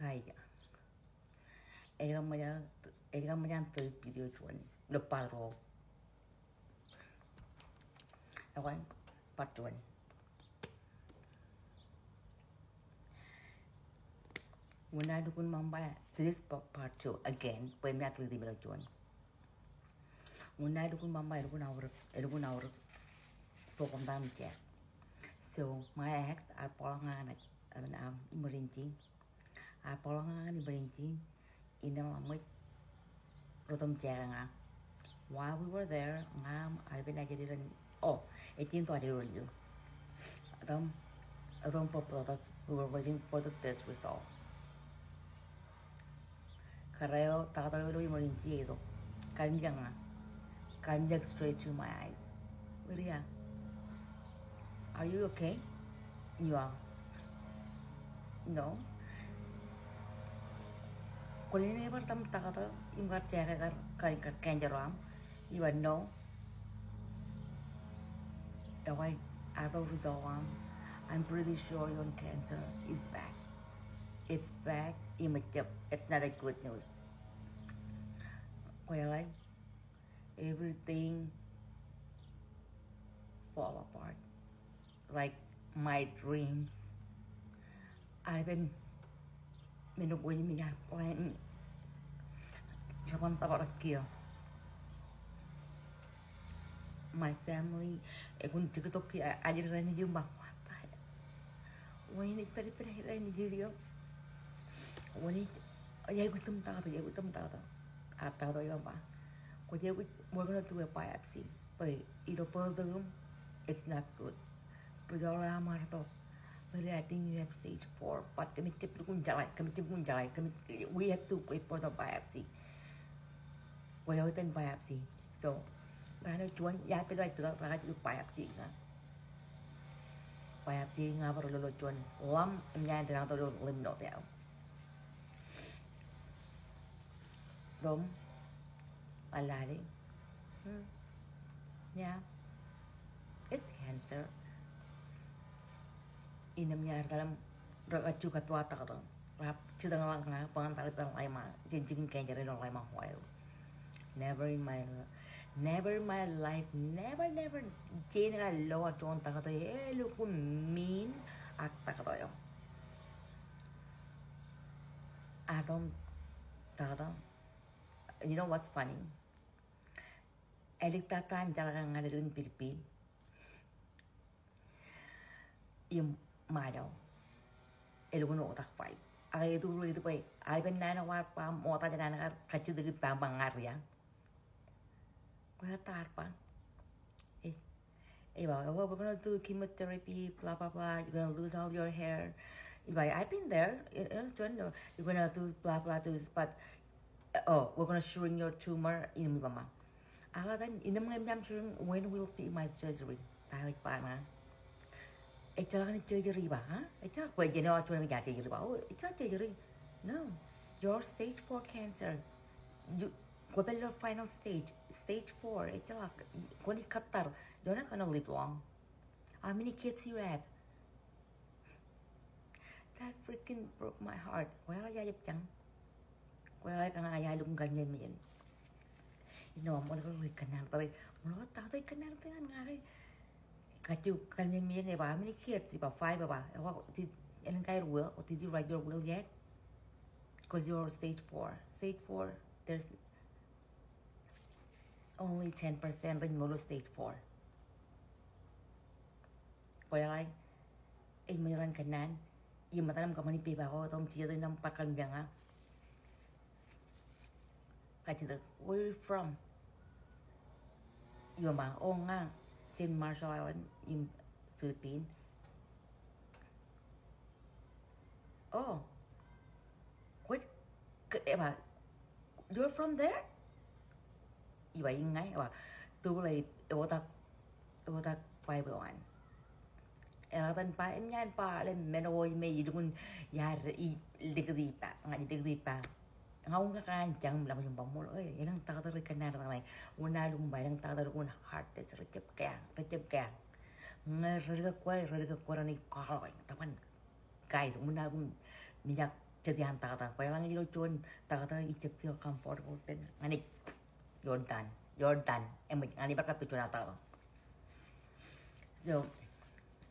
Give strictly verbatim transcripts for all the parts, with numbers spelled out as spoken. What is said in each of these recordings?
Aia. Ej kab ṃōj an, ej kab ṃōj an third video juon. Ilo part ruo. Ekwe, part juon. Wōn aō lukkuun ṃōṃ ba, this is pa-, part two again, bwe eṃōj an third video juon. Wōn aō lukkuun ṃōṃ ba, elukkuun aorōk, elukkuun aorōk. Bwe koṃ ta im jack. So, my ex, ear bōk ña ñan, ñan, um, emergency. Ear bōk ña ñan emergency, innām eṃōj rot im jack ña. While we were there, ña im aolepen ajri raṇ, oh, ej jañin to ajri raṇ eo. Etam, etam bōk, bōk, bōk, we were waiting for the test result. Kōrā eo, taktō eo ilo emergency eo itok. Kalimjek ña. Kalimjek straight to my eyes. Lydia, are you okay? You are. No. Kwōnaaj bar etam taktō im kar check e kar, kar, kar cancer eo aṃ? Ij ba no. Ekwe, ear itok result eo aṃ, I'm pretty sure your cancer is back. It's back, im ejjab. It's not a good news. Kwōjeḷā, everything fall apart. Like my dreams. Aolepen men ko im ear plan reban tōprak kiiō. My family, ekwe, jektok kiiō, ajri raṇ eo im ba, what the hell? Wōn ej pād, pād raṇ eo? Wōn ej, ej aikuj im taktō, ej aikuj im taktō. A taktō eo ba, kwōj aikuj, we're gonna do a biopsy. Bwe ilo bōtōkūṃ, it's not good. Result eo aṃ ear itok, Lydia, I think you have stage four. But kōmij jab lukkuun jeḷā, kōmij jab lukkuun jeḷā, kōmij, we have to wait for the biopsy. Kwōj aikuj in biopsy. So, raan eo juon, iar pād, pād, pād, rekajjitōk biopsy ña. Biopsy ña bar lo ilo juon ḷōṃ, im ña en deḷọñtok ilo lymph node eo. Ḷōṃ, a lale. Hmm. Yeah. It's cancer. Innām iar etal im rekajju kab wa taktō. Raar jitōñḷọk ña bwe ñan etal ippān ḷaima, jān jikin cancer ilo ḷaima wāween. Never in my, never in my life, never, never. Jān kar lo juon taktō eo, elukkuun mean ak taktō eo. Ear itok im taktō. You know what's funny? Āliktata an jeḷā ke ña ālikin Philippines. Im Ṃajeḷ. Elukkuun oktak five. Ak eturuḷ ej ba, aolepen naan eo kwaar ba, ṃokta jān an kar kajjitōk ippaṃ ba ña ria. Kwōj ta ar ba. Eh, ej ba, oh, we're gonna do chemotherapy, blah, blah, blah. You're gonna lose all your hair. Ej ba, I've been there. You know, you're gonna do blah, blah, do this, but, oh, we're gonna shrink your tumor. Innām ij ba ṃōk. Ak etan, innām ñe eṃōj aṃ surgery, when will be my surgery? Ta eo ej ba ña. Ejjeḷọk ñan surgery ba, ha? Ejjeḷọk, bwe jen eo juon ñe ejjeḷọk surgery ba. Oh, ejjeḷọk surgery. No. Your stage four cancer. You, kwō pād ilo final stage. Stage four. Ejjeḷọk. Kwōnaaj kōttar. You're not gonna live long. How many kids you have? That freaking broke my heart. Kwōjeḷā ijjab jañ. Kwōjeḷā kōṇaan eo ij lukkuun kallimjek mejān. Ij ba, ṃool ke ri kōnnaan tōre. Ṃool ke taktō ej kōnnaan tōre ñan ña ke. Kajju kallimjek mejān, ej ba, how many kids? Ij ba, five, ej ba. Ej ba, did, eḷaññe kaer will, or did you write your will yet? 'Cause you're stage four. Stage four, there's only ten percent rej ṃool ilo stage four. Kwōjeḷā, ej ṃōj etan kōnnaan, im etan im kōṃṃani pepa ko, etan im jijet innām bar kallimjek ña. Kajjitōk, where you from? Ij ba, oh, ña jān Marshall Island, im Philippines. Oh. Kwōj, ke, ej ba, you're from there? Ij ba, iññā, ej ba, tōl e, eoktak, eoktak five oh one. Eḷap etan ba, im ñan ba, ḷe men ko im ij lukkuun, iar, ij likūt ippa, ña ij likūt ippa. Ña uññā kōṇaan jañ im ḷak im ba ṃool, e, elōñ taktō rej kōnnaan tōre. Wōn aō lukkuun ba, elōñ taktō rej lukkuun heart test, rej jab kea, rej jab kea. Ñe rej kea, rej kea raṇe kwaḷọk, rej ban. Guys, wōn aō lukkuun mijak jet iaan taktō. Kwōjeḷā ñe ilo juon taktō ijjab feel comfortable ippān, ña ij, you're done, you're done. Eṃōj, ña ij bar kab juon taktō. So,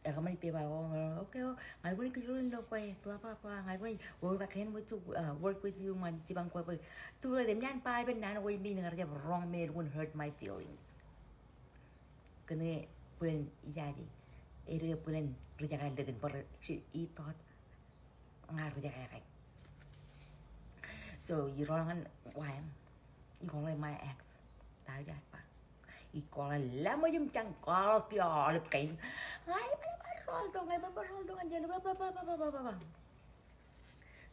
ekōṃṃan ij pepa ko, okay, o, ña lukkuun kōjro in lo kwe, blah, blah, blah, ña lukkuun, we, I can't wait to, uh, work with you, ñan jipañ kwe, bwe. Too late, eṃōj an ba ippān naan ko im in kar jab wrong me, lukkuun hurt my feelings. Kōnke bōlen ijaje, edike bōlen ri jekā ḷọk in, bwe she, he thought ña ri jekā ke. So, irool ñan wāween, ij call my ex. Ta eo ij ba. Ij call e, ḷōmṇak im jañ call kiiō aolep kein. Ña ij bar, bar rooltok, ña ij bar, bar rooltok ñan jeḷā, blah, blah, blah.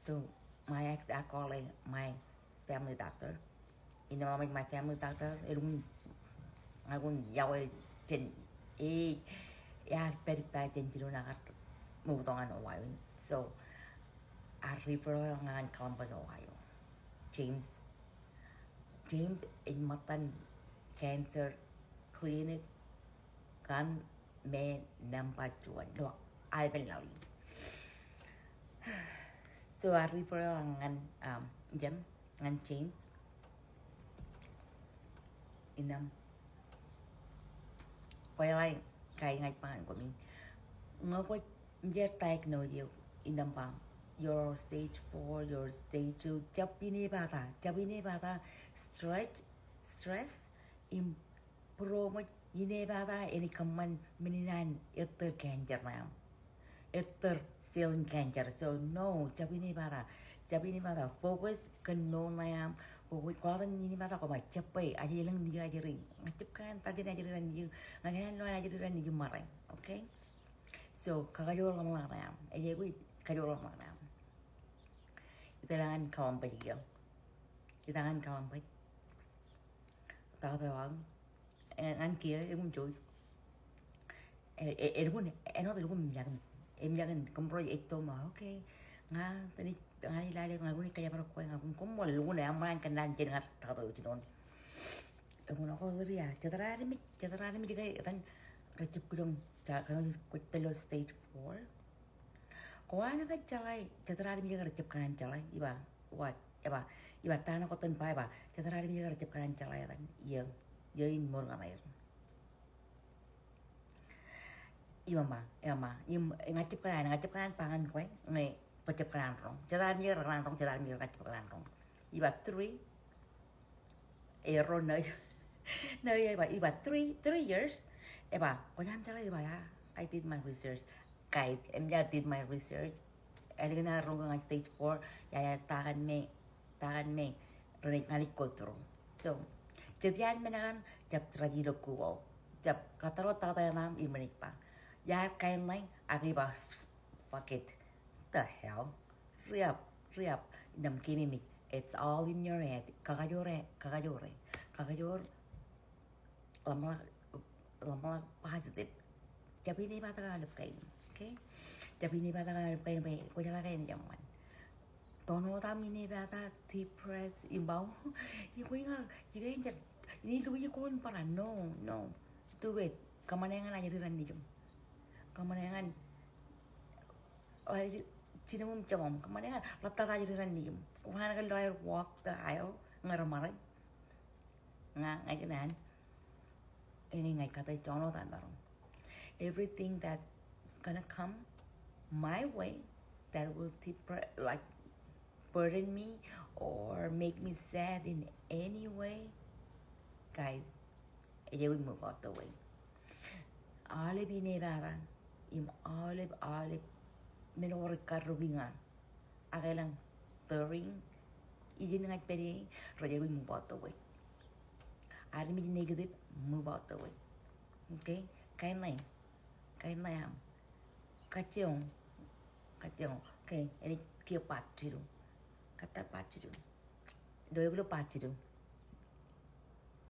So, my ex, I call e my family doctor. Innām eṃōj my family doctor, elukkuun, ña lukkuun iọkwe jān, e, ear pād ippa jān jinoin ak kar ṃoktata ñan Ohio in. So, ear refer ña ñan Columbus, Ohio. James, James ej ṃōttan cancer clinic, kōn me nōṃba juon ilo Alphen Valley. So, ear refer ñan, um, Jim, ñan James. Innām, kwōjeḷā, kain ña ij ba ñan koṃ in, ñe kwōj, ñe diagnose eok, innām ba, you're stage four, you're stage two, jab inepata, jab inepata, stress, stress, im būroṃōj, inepata enaaj kōṃṃan men in an ettōr cancer ṇe aṃ. Ettōr cell in cancer. So no, jab inepata. Jab inepata. Focus kōn mour ṇe aṃ. Focus, kwō etan inepata koṃ ba jab bwe, ajri, elōñ nejū ajri. Ña ij jab kōṇaan ajri, ajri ran nejū. Ña kōṇaan lo an ajri ran nejū ṃare. Okay? So, kakajoor ḷōmṇak ṇe aṃ. Ej aikuj kajoor ḷōmṇak ṇe aṃ. Ij tōl ñan Columbus kiiō. Ij tōl ñan Columbus. Taktō eo aō. E, ñan kiiō, elukkuun jouj. E, e, elukkuun, āinwōt elukkuun emōj aō kōm, emōj aō kōm, kōmro ej tok ṃōk, okay. Ña, tōn ij, ña ij lale, ña lukkuun kajepḷaak kwe, ña lukkuun kōṃṃool, lukkuun eṃṃan kōnnaan jān ña taktō eo jinoin. Elukkuun, okay, ri, a, jet armej, jet armej ke, etan, rej jab kūjoñ, ja, kōn kwōj pād ilo stage four. Kwō an ke jeḷā, jet armej ke rej jab kōṇaan jeḷā, ij ba, what? Ej ba, ij ba, ta ṇe kwōj tōn ba, ej ba, jet armej ke rej jab kōṇaan jeḷā etan, iiō, iiō in mour ñan aer. Ij ba, ej ba, im, ña ij jab kōṇaan, ña ij jab kōṇaan ba ñan kwe, ñe, bwe jab kōṇaan roñ. Jet armej ke rekōṇaan roñ, jet armej ke ña ij jab kōṇaan roñ. Ij ba three, erro ṇe, ṇe, ej ba, ij ba three, three years. Ej ba, kwōj aṃ jeḷā, ij ba, yeah, I did my research. Guys, eṃōj aō did my research. Ālikin ear roñ ke ña stage four, iar, iar ta kaṇ me, ta kaṇ me, renaaj, ña naaj go through. So, jet iaan men kaṇ, jab tōre ilo Google. Jab kōttar wōt taktō eo aṃ im renaaj ba. Iar kain ṇe, ak ij ba, fuck it. The hell? Ri-up, ri-up. Innām keememej. It's all in your head. Kakajoor e, kakajoor e. Kakajoor ḷōmṇak, ḷōmṇak positive. Jab inepata kōn aolep kain. Okay? Jab inepata kōn aolep kain bwe kwōjeḷā ke enaaj eṃṃan. Toṇotaṃ inepata, depressed, im ba, ikwe ña, ikwe ña, ini lukkuun bar, no, no. Do it. Kōṃṃane ñan ajri ran nejiṃ. Kōṃṃane ñan, o, jinoṃ im jeṃaṃ. Kōṃṃane ñan ḷaptata ajri ran nejiṃ. Kwō an ke lo aer walk the aisle ñe reṃae. Ña, ña ikōṇaan. Eñin ña ij kate journal eo an maroñ. Everything that's gonna come my way that will depre-, like, burden me or make me sad in any way, guys, ej aikuj move out the way. Aolep inepata im aolep, aolep men ko rej karreki ña. Ak elōñ tōring ijin ña ij pād ie, rej aikuj move out the way. Armej negative, move out the way. Okay? Kain ṇe, kain ṇe aṃ. Kajjioñ, kajjioñ. Okay, enaaj kiiō part two. Kōttar part two. Ilo eok ilo part two.